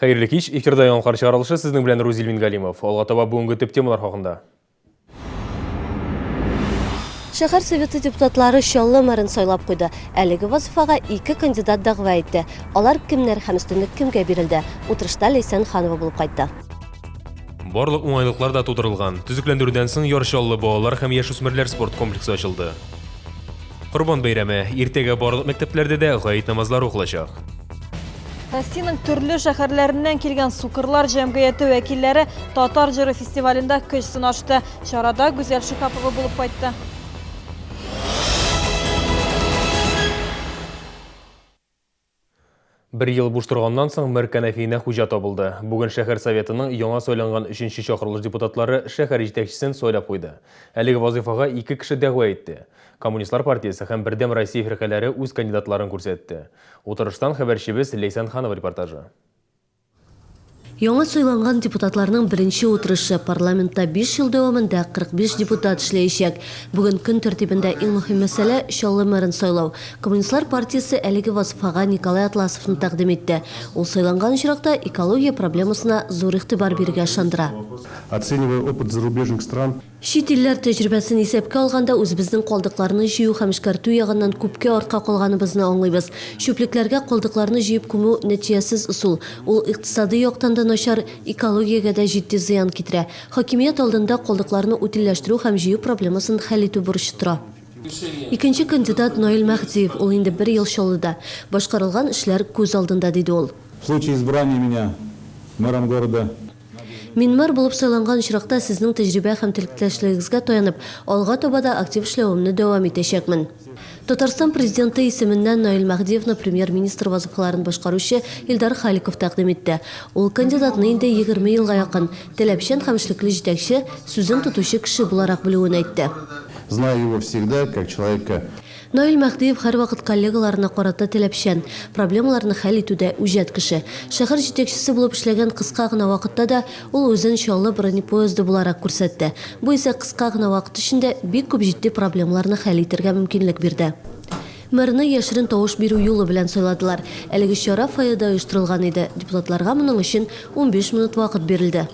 Хәерле кич, эфирда яңалыклар чыгарылышы, сезнең белән Рузил Мингалимов. Алга таба бүгенге төп темалар хакында. Шәһәр Советы депутатлары Чаллы мэрын сайлап куйды. Әлеге вазыйфага ике кандидат дәгъва итте. Алар кемнәр һәм өстенлек кемгә бирелде? Утырышта Ләйсән Ханова булып кайтты. Барлык уңайлыклар да тудырылган. Төзекләндерүдән соң Яр Чаллы балалар һәм яшүсмерләр спорт комплексы ачылды. Корбан бәйрәме. Иртәгә барлык мәктәпләрдә дә гает намазлары укылачак. Россиянең төрле шәһәрләреннән килгән сукырлар җәмгыяте вәкилләре Татар җыры фестивалендә көч сынашты. Чарада Гүзәл Шиһапова булып кайтты. Бер ел буш торганнан соң мэр кәнәфиенә хуҗа табылды. Бүген шәһәр советының яңа сайланган өченче чакырылыш депутатлары шәһәр җитәкчесен сайлап куйды. Әлеге вазыйфага ике кеше дәгъва итте. Коммунистлар партиясе һәм Бердәм Россия фиркаләре үз кандидатларын күрсәтте. Утырыштан хәбәрчебез Ләйсән Ханова репортажы. Яңа сайланган депутатларның беренче утырышы. Парламентта биш ел дәвамында 45 депутат эшләячәк. Бүген көн тәртибендә иң мөһим мәсьәлә, Чаллы мэрын сайлау. Коммунистлар партиясе әлеге вазыйфага Николай Атласовны тәкъдим итте. Ул сайланган очракта экология проблемасына зур игътибар бирергә ышандыра. Оценивая опыт зарубежных стран, Чит илләр тәҗрибәсен исәпкә алганда, үзебезнең калдыкларны җыю һәм эшкәртү ягыннан күпкә артка калганыбызны аңлыйбыз. Чүплекләргә калдыкларны җыеп күмү, нәтиҗәсез ысул. Ул икътисадый яктан да начар, экологиягә дә җитди зыян китерә. Хакимият алдында калдыкларны утильләштерү һәм җыю проблемасын хәл итү бурычы тора. Икенче кандидат Наил Мәһдиев, ул инде бер ел Чаллыда. Башкарылган эшләр күз алдында, диде ул. В случае избрания меня мэром города. Мин мэр булып сайланган очракта, сезнең тәҗрибә һәм теләктәшлегегезгә таянып, алга таба да актив эшләвемне дәвам итәчәкмен. Татарстан Президенты исеменнән Наил Мәһдиевны Премьер-министр вазыйфаларын башкаручы Илдар Халиков тәкъдим итте. Ул кандидатны инде 20 елга якын, таләпчән һәм эшлекле җитәкче, сүзен тотучы кеше буларак белүен әйтте. Знаю его всегда как человека. Наил Мәһдиев һәрвакыт коллегаларына карата таләпчән, проблемаларны хәл итүдә үҗәт кеше. Шәһәр җитәкчесе булып эшләгән кыска гына вакытта да ул үзен Чаллы бронепоезды буларак күрсәтте. Бу исә кыска гына вакыт эчендә бик күп җитди проблемаларны хәл итәргә мөмкинлек бирде. Мэрны яшерен тавыш бирү юлы белән сайладылар. Әлеге чара фойеда оештырылган иде. Депутатларга моның өчен 15 минут вакыт бирелде.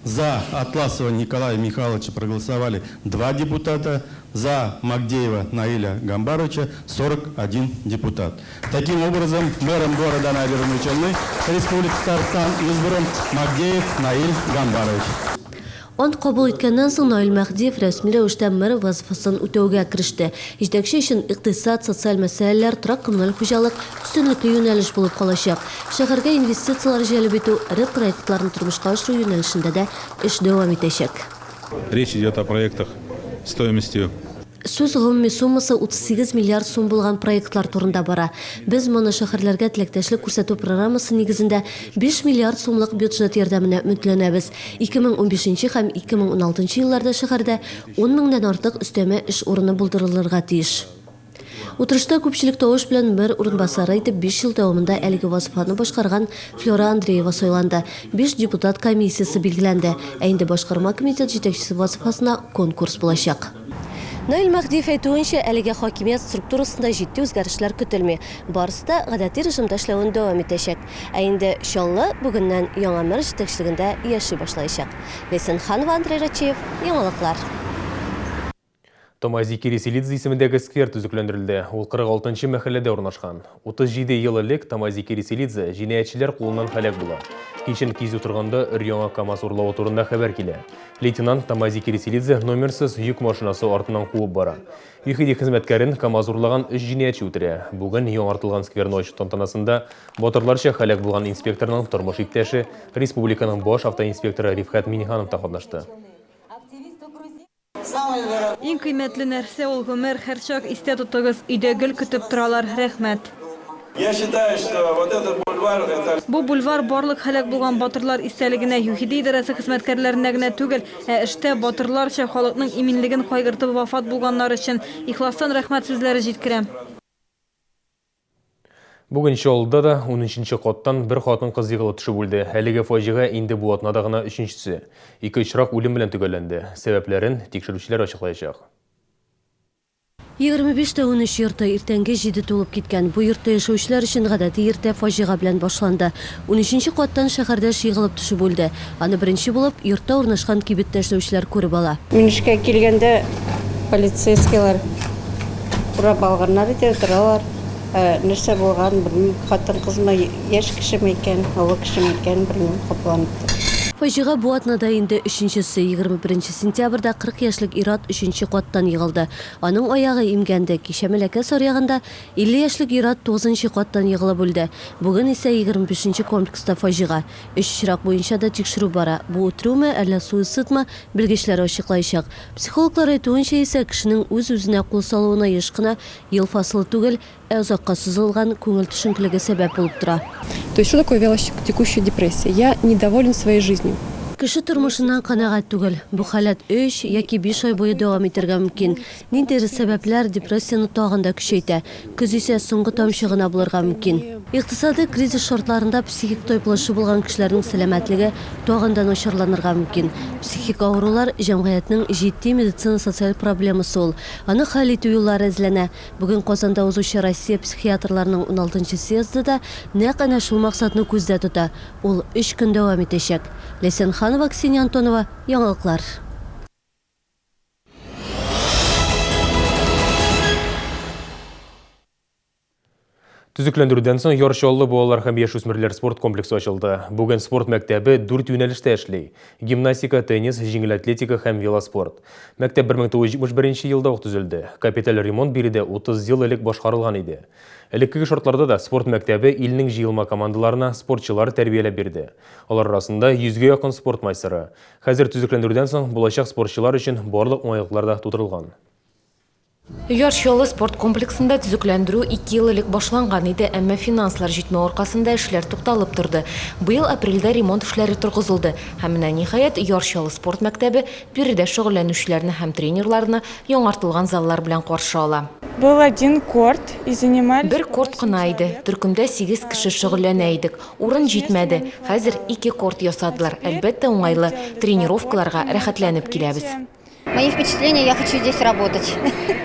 За Атласова Николая Михайловича проголосовали два депутата, за Магдеева Наиля Гамбаровича 41 депутат. Таким образом, мэром города Набережные Челны Республики Татарстан избран Магдеев Наиль Гамбарович. Ант кабул иткәннән соң Наил Мәһдиев рәсми рәвештә мэр вазыйфасын үтәүгә кереште. Җитәкче өчен икътисад, социаль мәсьәләләр, торак-коммуналь хуҗалык өстенлекле юнәлеш булып калачак. Шәһәргә инвестицияләр җәлеп итү, эре проектларны тормышка ашыру юнәлешендә дә эш дәвам итәчәк. Речь идет о проектах стоимостью. Сүз гомуми суммасы 38 миллиард сум булган проектлар турында бара. Без моношәһәрләргә теләктәшлек күрсәтү программасы нигезендә 5 миллиард сумлык бюджет ярдәменә өметләнәбез. 2015 нче һәм 2016 нчы елларда шәһәрдә ун меңнән артык өстәмә эш урыны булдырылырга тиеш. Утырышта күпчелек тавыш белән мэр урынбасары итеп биш ел дәвамында әлеге вазыйфаны башкарган Флера Андреева сайланды. Биш депутат комиссиясе билгеләнде. Ә инде башкарма комитет җитәкчесе вазыйфасына конкурс булачак. Наил Мәһдиев әйтүенчә, әлегә хакимият структурасында җитди үзгәрешләр көтелми. Барысы да гадәти режимда эшләвен дәвам итәчәк. Ә инде Чаллы бүгеннән яңа мэр җитәкчелегендә яши башлаячак. Ләйсән Ханова, Андрей Рачеев, Яңалыклар. Томази Киреселидзе исемендәге сквер төзекләндерелде. Ул 46 нчы мәхәлләдә урнашкан. 37 ел элек Томази Киреселидзе җинаятьчеләр кулыннан һәлак була. Кичен кизү торганда өр-яңа КАМАЗ урлавы турында хәбәр килә. Лейтенант Томази Киреселидзе номерсыз йөк машинасы артыннан куып бара. ЮХИДИ хезмәткәрен КАМАЗ урлаган өч җинаятьче үтерә. Бүген яңартылган скверны ачу тантанасында батырларча һәлак булган инспекторның тормыш иптәше, республиканың баш автоинспекторы Рифхәт Миңнеханов та катнашты. Иң кыйммәтле нәрсә ул гомер, һәрчак истә тотыгыз, өйдә гел көтеп торалар, рәхмәт. Бу бульвар барлык һәлак булган батырлар истәлегенә, ЮХИДИ идарәсе хезмәткәрләренә генә түгел, ә эштә батырларча халыкның иминлеген кайгыртып вафат булганнар өчен ихластан рәхмәт сүзләре җиткерәм. Бүген Чаллыда да унөченче каттан бер хатын-кыз егылып төшеп үлде. Әлеге фаҗига инде бу атнада гына өченчесе. Ике очрак үлем белән төгәлләнде. Сәбәпләрен тикшерүчеләр ачыклаячак. 25 тә 13 йорты иртәнге җиде тулып киткән. Бу йортта яшәүчеләр өчен гадәти иртә фаҗига белән башланды. Унөченче каттан шәһәрдәш егылып төшеп үлде. Аны беренче булып, йортта урнашкан кибеттә эшләүчеләр күреп ала. Мин эшкә килгәндә полицейскийлар урап алганнар иде, торалар. Ә нәрсә булганын белмим, хатын-кызмы, яшь кешеме икән, олы кешеме икәнен белмим, капланып тора. Фаҗига бу атнада инде өченчесе. 21 сентябрьдә 40 яшьлек ир-ат өченче каттан егылды. Аның аягы имгәнде. Кичә Мәләкәс аръягында 50 яшьлек ир-ат тугызынчы каттан егылып үлде. Бүген исә 25 нче комплекста фаҗига. Өч очрак буенча да тикшерү бара. Бу үтерүме, әллә суицидмы, белгечләр ачыклаячак. Психологлар әйтүенчә исә, кешенең үз-үзенә кул салуына еш кына ел фасылы түгел, ә озакка сузылган күңел төшенкелеге сәбәп булып тора. То есть что такое вялотекущая депрессия? Я недоволен своей жизнью. Кеше тормышыннан канәгать түгел. Бу халәт өч яки биш ай буе дәвам итәргә мөмкин. Ниндидер сәбәпләр депрессияне тагын да көчәйтә. Көз исә соңгы тамчы гына булырга мөмкин. Икътисадый кризис шартларында психик тайпылышы булган кешеләрнең сәламәтлеге тагын да начарланырга мөмкин. Психик авырулар, җәмгыятьнең җитди медицина-социаль проблемасы ул. Аны хәл итү юллары эзләнә. Бүген Казанда узучы Россия психиатрларының уналтынчы съезды да нәкъ әнә шул максатны күздә тота. Ул өч көн дәвам итәчәк. Ләйсән Ханова, Ксения Антонова, Яңалыклар. Төзекләндерүдән соң Яр Чаллы балалар һәм яшүсмерләр спорт комплексы ачылды. Бүген спорт мәктәбе дүрт юнәлештә эшли. Гимнастика, теннис, җиңел атлетика һәм велоспорт. Мәктәп 1971 елда ук төзелде. Капиталь ремонт биредә 30 ел элек башкарылган иде. Элеккеге шартларда да спорт мәктәбе илнең җыелма командаларына спортчылар тәрбияләп бирде. Алар арасында 100гә якын спорт мастеры. Хәзер төзекләндерүдән соң булачак спортчылар өчен барлык уңайлыклар да тудырылган. Яр Чаллы спорт комплексында төзекләндерү ике ел элек башланган иде, әмма финанслар җитмәү аркасында эшләр тукталып торды. Быел апрельдә ремонт эшләре торгызылды. Һәм менә, ниһаять, Яр Чаллы спорт мәктәбе биредә шөгыльләнүчеләрне һәм тренерларны яңартылган заллар белән каршы ала. Был один корт и занимались. Бер корт кына иде. Төркемдә сигез кеше шөгыльләнә идек. Урын җитмәде. Хәзер ике корт ясадылар. Әлбәттә, уңайлы. Тренировкаларга рәхәтләнеп киләбез. Мои впечатления, я хочу здесь работать.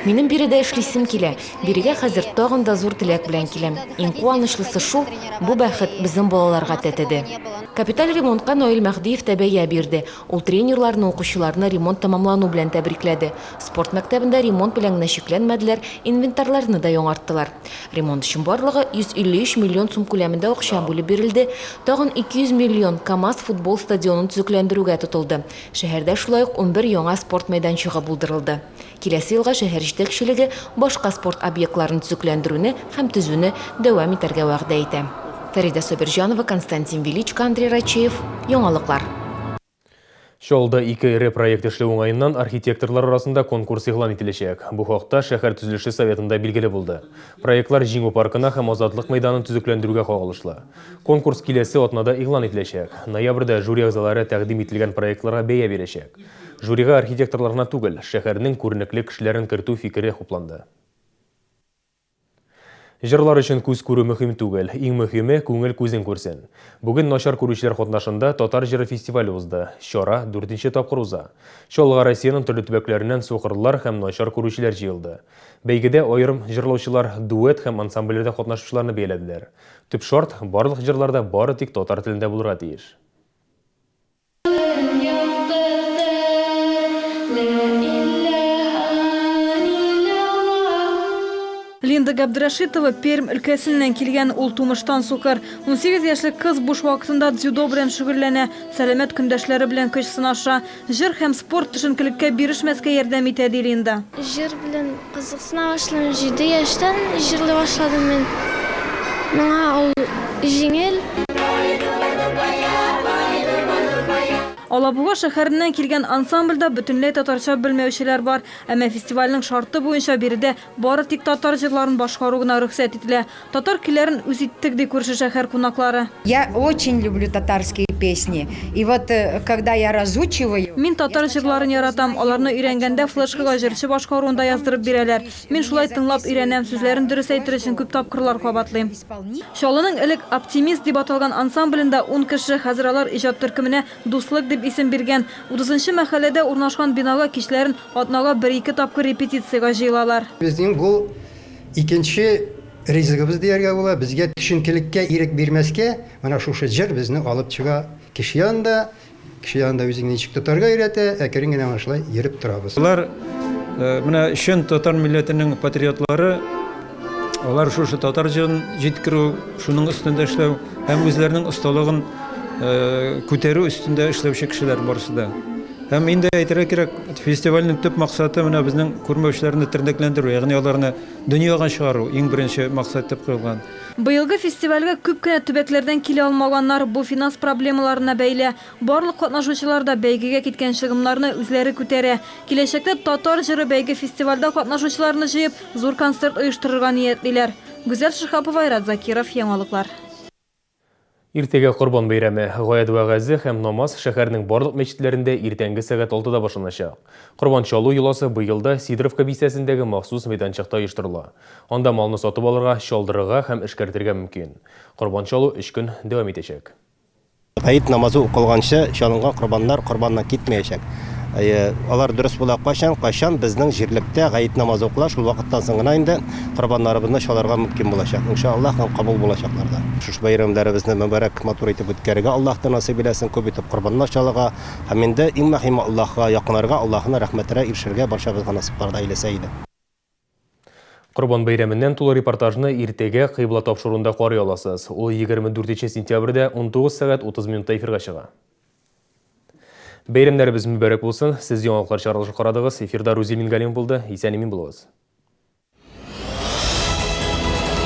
Минем биредә эшлисем килә. Бирегә хәзер тагын да зур теләк белән киләм. Иң куанычлысы шул, бу бәхет безнең балаларга тәтеде. Капиталь ремонтка Наил Мәһдиев тә бәя бирде. Ул тренерларны, укучыларны ремонт тәмамлану белән тәбрикләде. Спорт мәктәбендә ремонт белән генә чикләнмәделәр, инвентарьларны да яңарттылар. Ремонт өчен барлыгы 153 миллион сум күләмендә акча бүлеп бирелде. Тагын 200 миллион КАМАЗ футбол стадионын төзекләндерүгә тотылды. Шәһәрдә шулай ук 11 яңа спорт мәйданчыгы булдырылды. Киләсе елга шәһәр җитәкчелеге башка спорт объектларын төзекләндерүне һәм төзүне дәвам итәргә вәгъдә итә. Фәридә Сабирҗанова, Константин Величко, Андрей Рачеев. Яңалыклар. Чаллыда ике эре проект эшләү уңаеннан архитекторлар арасында конкурс игълан ителәчәк. Бу хакта шәһәр төзелеше советында билгеле булды. Проектлар Җиңү паркына һәм Азатлык мәйданын төзекләндерүгә кагылышлы. Конкурс киләсе атнада игълан ителәчәк. Ноябрьдә жюри әгъзалары тәкъдим ителгән проектларга бәя бирәчәк. Жюрига архитекторлар гына түгел, шәһәрнең күренекле кешеләрен кертү фикере хупланды. Җырлар өчен күз күрү мөһим түгел, иң мөһиме, күңел күзен күрсен. Бүген начар күрүчеләр катнашында Татар җыры фестивале узды. Чара дүртенче тапкыр уза. Чаллыга Россиянең төрле төбәкләреннән сукырлар һәм начар күрүчеләр җыелды. Бәйгедә аерым җырлаучылар, дуэт һәм ансамбльләрдә катнашучыларны бәяләделәр. Төп шарт, барлык җырлар да бары тик татар телендә булырга тиеш. Линда Габдрашитова Пермь өлкәсеннән килгән, ул тумыштан сукыр. 18 яшьлек кыз буш вакытында дзюдо белән шөгыльләнә, сәламәт көндәшләре белән көч сынаша. Җыр һәм спорт төшенкелеккә бирешмәскә ярдәм итә, ди Линда. Җыр белән Кызыксына башладым, җиде яшьтән җырлый башладым мин. Миңа ул җиңел. Алабуга шәһәреннән килгән ансамбльдә бөтенләй татарча белмәүчеләр бар. Әмма фестивальнең шарты буенча биредә бары тик татар җырларын башкару гына рөхсәт ителә. Татар көйләрен үз иттек, ди күрше шәһәр кунаклары. Я очень люблю татарские песни. И вот когда я разучиваю. Мин татар җырларын яратам. Аларны өйрәнгәндә флешкага җырчы башкаруында яздырып бирәләр. Мин шулай тыңлап өйрәнәм, сүзләрен дөрес әйтер өчен күп тапкырлар кабатлыйм. Чаллының элек Оптимист дип аталган ансамблендә ун кеше, хәзер алар иҗат төркеменә Дуслык дип исем биргән. Утызынчы мәхәлләдә урнашкан бинага кичләрен атнага бер-ике тапкыр репетициягә җыелалар. Безнең бу икенче ризыгыбыз дияргә була. Безгә төшенкелеккә ирек бирмәскә, менә шушы җыр безне алып чыга кеше янында, кеше янында үзеңне ничек тотарга өйрәтә, әкрен генә менә шулай йөреп торабыз. Алар менә чын татар милләтенең патриотлары, алар шушы татар җырын җиткерү, шуның өстендә эшләү һәм үзләренең осталыгын күтәрү өстендә эшләүче кешеләр барысы да. Һәм инде әйтергә кирәк, фестивальнең төп максаты менә безнең күрмәүчеләрне тернәкләндерү, ягъни аларны дөньяга чыгару иң беренче максат дип куелган. Быелгы фестивальгә күп кенә төбәкләрдән килә алмаганнар, бу финанс проблемаларына бәйле. Барлык катнашучылар да бәйгегә киткән чыгымнарны үзләре күтәрә. Киләчәктә Татар җыры бәйге-фестивальдә катнашучыларны җыеп, зур концерт оештырырга ниятлиләр. Гүзәл Шиһапова, Айрат Закиров, Яңалыклар. Иртәгә Корбан бәйрәме. Гает вәгазе һәм намаз шәһәрнең барлык мәчетләрендә иртәнге сәгать алтыда башланачак. Корбан чалу йоласы быел да Сидоровка бистәсендәге махсус мәйданчыкта оештырыла. Анда малны сатып алырга, чалдырырга һәм эшкәртергә мөмкин. Корбан чалу өч көн дәвам итәчәк. Гает намазы укылганчы чалынган корбаннар корбаннан китмәячәк. Әйе, алар дөрес була кайчан? Кайчан безнең җирлектә гает намазы укыла, шул вакыттан соң гына инде корбаннарыбызны чалырга мөмкин булачак. Иншаллаһ, һәм кабул булачаклар да. Шушы бәйрәмнәребезне мөбарәк, матур итеп үткәрергә Аллаһ та насыйп иләсен, күп итеп корбаннар чалырга һәм инде иң мөһиме Аллаһка якынарга, Аллаһының рәхмәтенә ирешергә барчабызга насыйплар да әйләсә иде. Корбан бәйрәменнән тулы репортажны иртәгә Кыйбла тапшыруында карый аласыз. Ул 24 сентябрьдә 19 сәгать 30 минутта эфирга чыга. Бәйрәмнәребез мөбарәк булсын. Сез яңалыклар чыгарылышын карадыгыз. Эфирда Рузил Мингалимов булды. Исән-имин булыгыз.